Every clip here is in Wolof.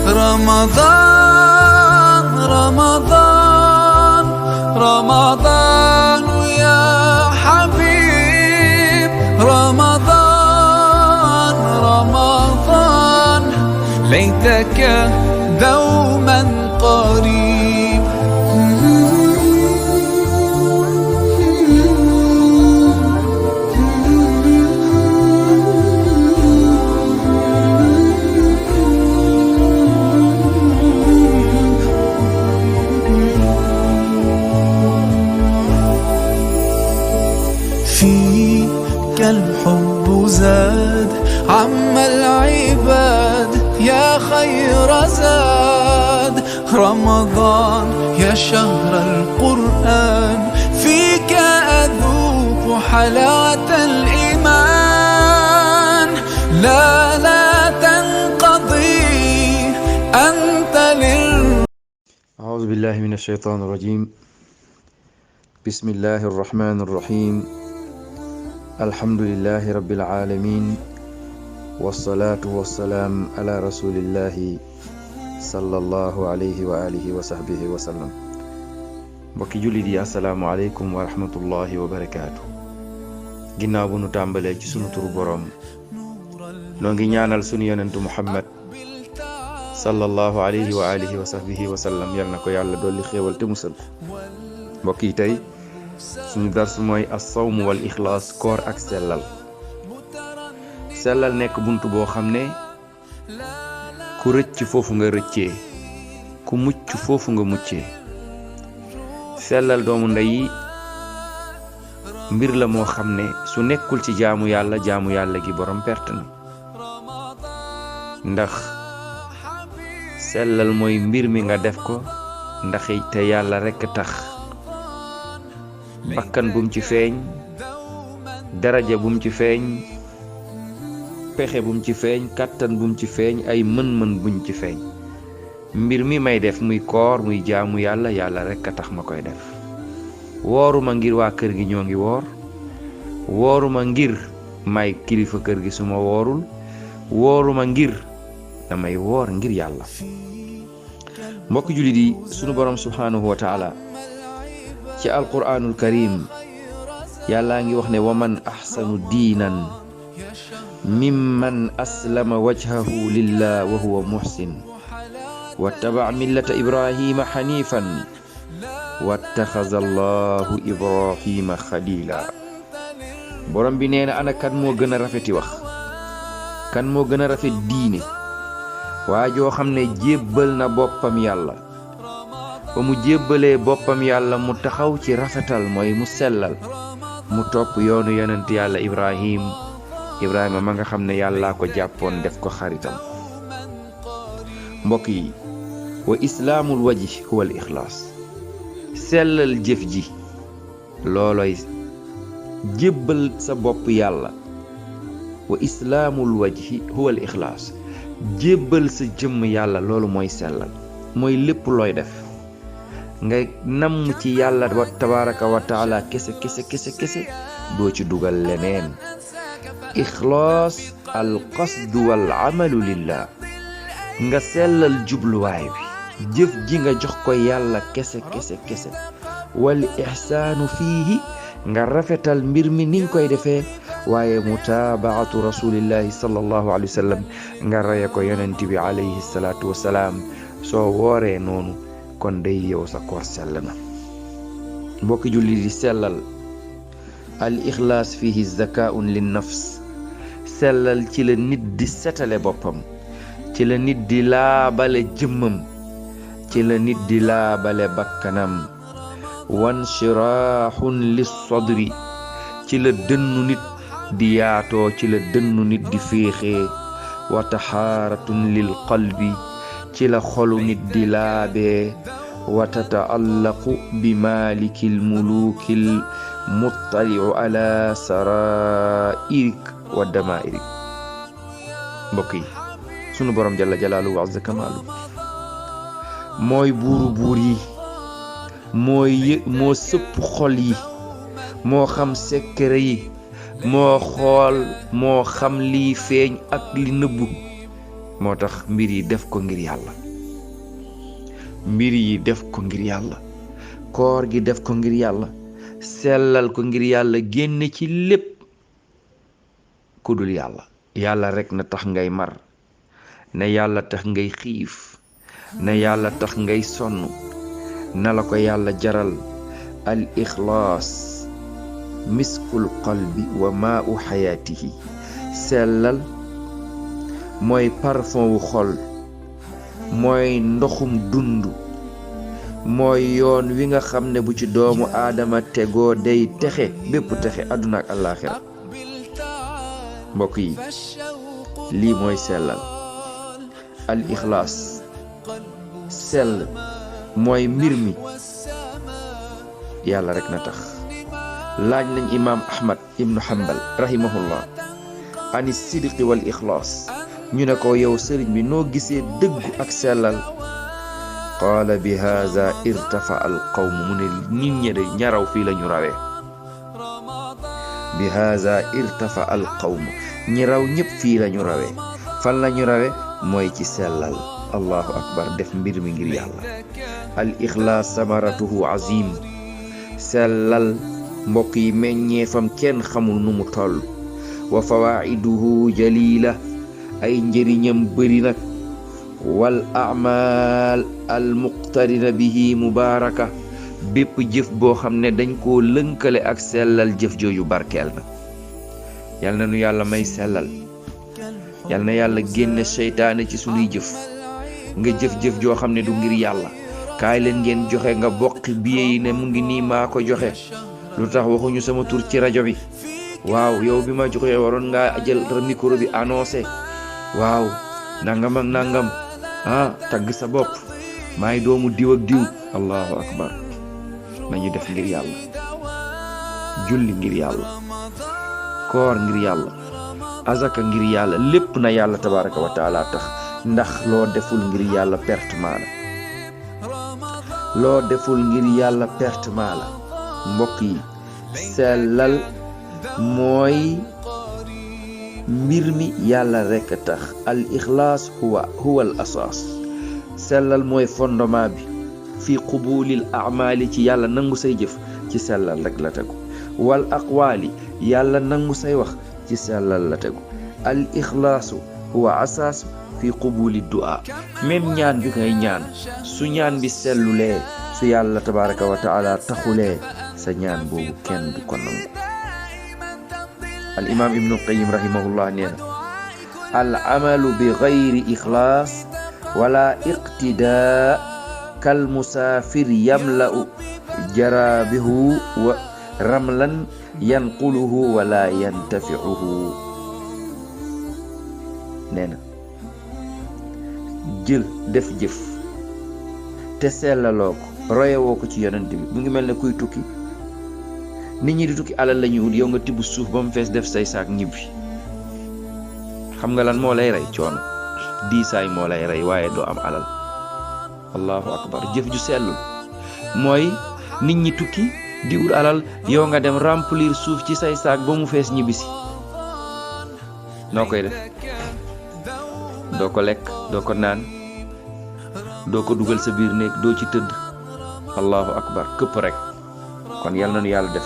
رمضان رمضان رمضان يا حبيب رمضان رمضان ليتك دوما قريب فيك الحب زاد عم العباد يا خير زاد رمضان يا شهر القرآن فيك أذوق حلاوة الإيمان لا تنقضي أنت أعوذ بالله من الشيطان الرجيم بسم الله الرحمن الرحيم الحمد لله رب العالمين والصلاة والسلام على رسول الله صلى الله عليه وآله وصحبه وسلم mbokki jullit yi assalaamu aleykum wa rahmatullahi wa barakaatu. ginnaaw bu nu tàmbalee ci sunu turu boroom noo ngi ñaanal sunu yonentu Muhammad sallallahu alayhi wa alihi wa sahbihi wa sallam yal na ko yàlla dolli xéewal te musal. mbokk yi tey suñu dars mooy as-sawm wal ixlaas, koor ak sellal. sellal nekk bunt boo xam ne ku rëcc foofu nga rëccee, ku mucc foofu nga muccee. sellal doomu ndey yi mbir la moo xam ne su nekkul ci jaamu yàlla gi borom perte na, ndax sellal mooy mbir mi nga def ko ndax te yàlla rekk tax. bakkan bum ci feeñ, daraja bum ci feeñ, pexe bum ci feeñ, kàttan bum ci feeñ, ay mën-mën buñ ci feeñ. mbir mi may def muy koor muy jaamu yàlla rekk a tax ma koy def. wooruma ngir waa kër gi ñoo ngi woor, wooruma ngir may kilifa kër gi suma woorul, wooruma ngir damay woor ngir yàlla. mbokk jullit yi, sunu borom subhanahu wa taala ci alquraanul karim yàllaa ngi wax ne wa man ahsanu diinan mimman aslama wajhahu lillah wa huwa muhsin wattaba millata ibrahima hanifan wattaxaza allahu ibrahima xalila. borom bi nee na ana kan moo gën a rafeti wax, kan moo gën a rafet diine, waa joo xam ne jébbal na boppam yàlla. ba mu jébbalee boppam yàlla mu taxaw ci rafetal mooy mu sellal, mu topp yoonu yonent yàlla ibrahima ma nga xam ne yàllaa ko jàppoon def ko xaritam. mbokk yi, wa islaamul wajhi huwa al ixlaas. sellal jëf ji looloy jébbal sa bopp yàlla. wa islaamul wajhi huwa al ixlaas, jébbal sa jëmm yàlla, loolu mooy sellal. mooy lépp looy def nga namm ci yàlla wa tabaraka wa taala kese doo ci dugal leneen. ixlaas al qasdu wal amalu lillah, nga sellal jubluwaay bi, jëf ji nga jox ko yàlla kese wal ihsaanu fiihi, nga rafetal mbir mi ni nga koy defee, waaye mutaabaatu rasulillahi sallallahu alayhi wa sallam, nga raye ko yonent bi alayhi salaatu wasalaam. soo wooree noonu kon day yow sa koor sell na. mbokki julli di sellal al ixlaas fihi zakaun lin nafs. sellal ci la nit di setale boppam, ci la nit di laabale jëmmam, ci la nit di laabale bakkanam. wanshirahun lis sadri, ci la dënnu nit di yaatoo, ci la dënnu nit di féexee. wa taxaaratun lil qalbi, ci la xolu nit di laabee. wa tataallaqu bi malikil mulukil muttaliu ala sarairik wa damairik. mbokk yi, sunu borom jalla jalaalu wa azza kamaalu mooy buuru buur yi, moo sëpp xol yi, moo xam sekkere yi, moo xool, moo xam liy feeñ ak li nëbbu. moo tax mbir yi def ko ngir yàlla, mbir yi def ko ngir yàlla, koor gi def ko ngir yàlla, sellal ko ngir yàlla, génne ci lépp ku dul yàlla. yàlla rek na tax ngay mar, ne yàlla tax ngay xiif, ne yàlla tax ngay sonn, na la ko yàlla jaral. al ixlaas miskul qalbi wa maa'u xayaatihi. sellal mooy parfum wu xol, mooy ndoxum dund, mooy yoon wi nga xam ne bu ci doomu aadama tegoo day texe, bépp texe àdduna ak àllaaxira. mbokk yi, lii mooy sellal. al ixlaas, sell mooy mbir mi yàlla rek na tax. laaj nañ imaam Ahmad ibnu Hanbal rahimahullah ani sidqi wal ixlaas, ñu ne ko yow sëriñ bi noo gisee dëggu ak sellal? qaala bi haza irtafa al qawm, mu ne nit ñi de ñaraw fii la ñu rawee. bi haza irtafa al qawm, ñi raw ñëpp fii la ñu rawee. fan la ñu rawee? mooy ci sellal. allahu akbar, def mbir mi ngir yàlla. al ixlaas samaratuhu azim. sellal mbokk yi meññeefam kenn xamul nu mu toll. wa fawaiduhu jalila, ay njëriñam bëri nag. wal a'mal al muqtarina bihi mubaraka, bépp jëf boo xam ne dañ koo lënkale ak sellal, jëf jooju barkeel na. yal na nu yàlla may sellal, yal na yàlla génne seytaane ci sunuy jëf. nga jëf-jëf joo xam ne du ngir yàlla, kaay leen ngeen joxe, nga bokk billet yi ne mu ngi nii maa ko joxe. lu tax waxuñu sama tur ci rajo bi? waaw, yow bi ma joxe waroon ngaa jël micro bi annoncé. waaw, nangam ak nangam, tagg sa bopp, maay doomu diw ak diw. allahu akbar. nañu def ngir yàlla, julli ngir yàlla, koor ngir yàlla, azaka ngir yàlla, lépp na yàlla tabaraka wa taala tax. ndax loo deful ngir yàlla pertement la, loo deful ngir yàlla pertement la. mbokk yi, sellal mooy mbir mi yàlla rekk a tax. al ixlaas huwa al asaas. sellal mooy fondement bi. fi qubulil a'maali, ci yàlla nangu say jëf, ci sellal rek la tegu. wal aqwaali, yàlla nangu say wax, ci sellal la tegu. al ixlaasu huwa asaas fi qubuli du'a. même ñaan bi ngay ñaan, su ñaan bi sellulee, su yàlla tabaraka wa taala taxulee, sa ñaan boobu kenn du ko nangu. al imam ibnu qayyim rahimahullah nee na al amalu bi gayri ixlaas wala iqtidaa kal musaafir yamla'u jarabihu wa ramlan yanquluhu wala yantafi'uhu. nee na jël def jëf te sellaloo ko, royewoo ko ci yonent bi, mu ngi mel ne kuy tukki. nit ñi di tukki alal la ñuy wut, yow nga tibb suuf ba mu fees def say saak ñibbi. xam nga lan moo lay rey? coono, diisaay moo lay rey, waaye doo am alal. allahu akbar. jëf ju sellul mooy nit ñi tukki di wut alal, yow nga dem remplir suuf ci say saak ba mu fees ñibbisi. noo koy def? doo ko lekk, doo ko naan, doo ko dugal sa biir néeg, doo ci tëdd. allahu akbar, këpp rek. kon yal na nu yàlla def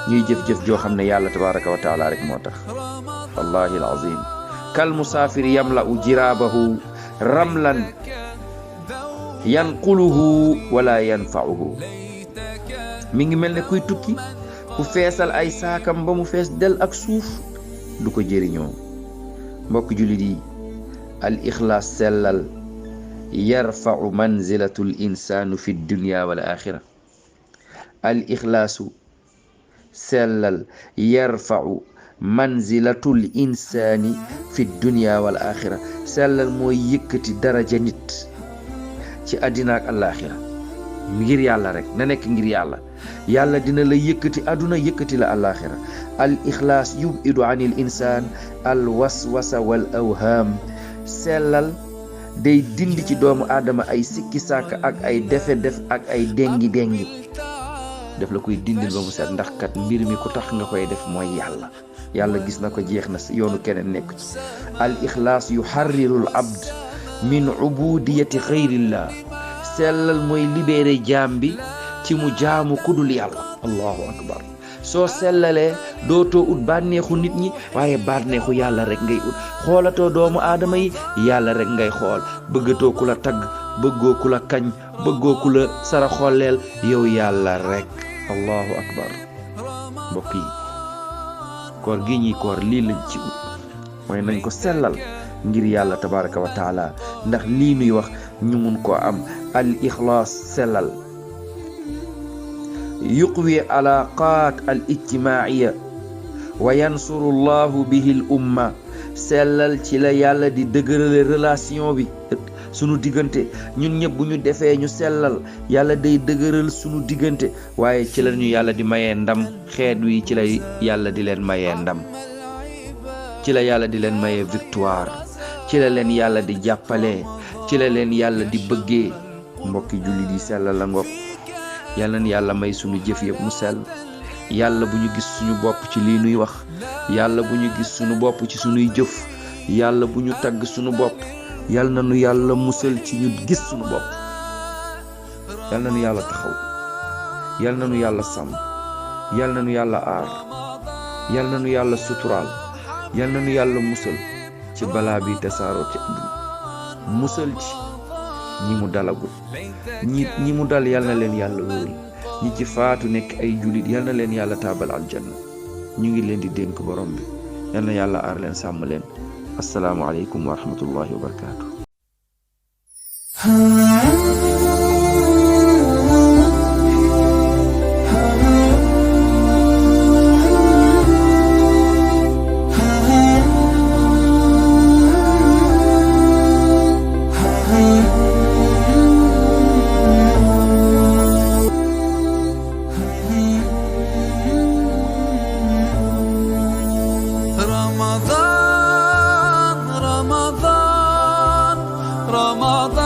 ñuy jëf-jëf joo xam ne yàlla tabaraka wa taala rek moo tax. wallahi alazim. kal musaafir yamla'u jiraabahu ramlan yanquluhu wala yanfa'uhu. mi ngi mel ne kuy tukki, ku feesal ay saakam ba mu fees del ak suuf, du ko jëriñoo. mbokk jullit yi, al ixlaas sellal yarfa'u manzilatul insaanu fi dunya wal axira. al ixlaasu sellal yarfa'u manzilatul insaani fi dunya wal axira. sellal mooy yëkkati daraja nit ci àddina ak àllaaxira. ngir yàlla rek na nekk ngir yàlla, yàlla dina la yëkkati àdduna, yëkkati la àllaaxira. al ixlaas yubidu anil insaan al waswasa wal awhaam. sellal day dindi ci doomu aadama ay sikki sàkk ak ay defe-def ak ay dengi-dengi. def la koy dindil ba mu set, ndax kat mbir mi ku tax nga koy def mooy yàlla. yàlla gis na ko jeex na yoonu keneen nekku ci al ixlaas yuharrirul abd min ubudiyati xayrillah sellal mooy libéré jaam bi ci mu jaamu kudul yàlla. allahu akbar. soo sellalee dootoo ut bànneexu nit ñi waaye bànneexu yàlla rek ngay ut. xoolatoo doomu aadama yi yàlla rek ngay xool. bëggatoo ku la tagg, bëggoo ku la kañ, bëggoo ku la sara xooleel, yow yàlla rek. allahu akbar. mbokk yi koor gi ñuy koor lii lañ ci ut mooy nañ ko sellal ngir yàlla tabaraka wa taala, ndax lii nuy wax ñu mun koo am. al ixlaas sellal yuqwi alaqaat al ijtimaaiya wa yansuru llahu bihi l umma. sellal ci la yàlla di dëgërale relation bi sunu diggante. ñun ñëpp bu ñu defee ñu sellal yàlla day dëgëral sunu diggante, waaye ci la ñu yàlla di mayee ndam. xeet wi ci la yàlla di leen mayee ndam, ci la yàlla di leen mayee victoire, ci la leen yàlla di jàppale, ci la leen yàlla di bëggee. mbokki jullit yi sellal la ngoog. yàlla na yàlla may sunu jëf yëpp mu sell. yàlla bu ñu gis suñu bopp ci lii nuy wax, yàlla bu ñu gis suñu bopp ci suñuy jëf, yàlla bu ñu tagg suñu bopp. yàlla na nu yàlla musal ci ñu gis suñu bopp. yàlla na nu yàlla taxaw, yàlla na nu yàlla sàmm, yàlla na nu yàlla aar, yàlla na nu yàlla suturaal, yàlla na nu yàlla musal ci balaa bi tasaaroo ci àdduna. musal ci ñi mu dalagul, ñi mu dal yàlla na leen yàlla wóor. ñi ci faatu nekk ay julit yàlla na leen yàlla taabal aljanna. ñu ngi leen di dénk borom bi, yàlla na yàlla aar leen, sàmm leen. assalaamu aleykum wa rahmatullahi wa barakaatu. رمضان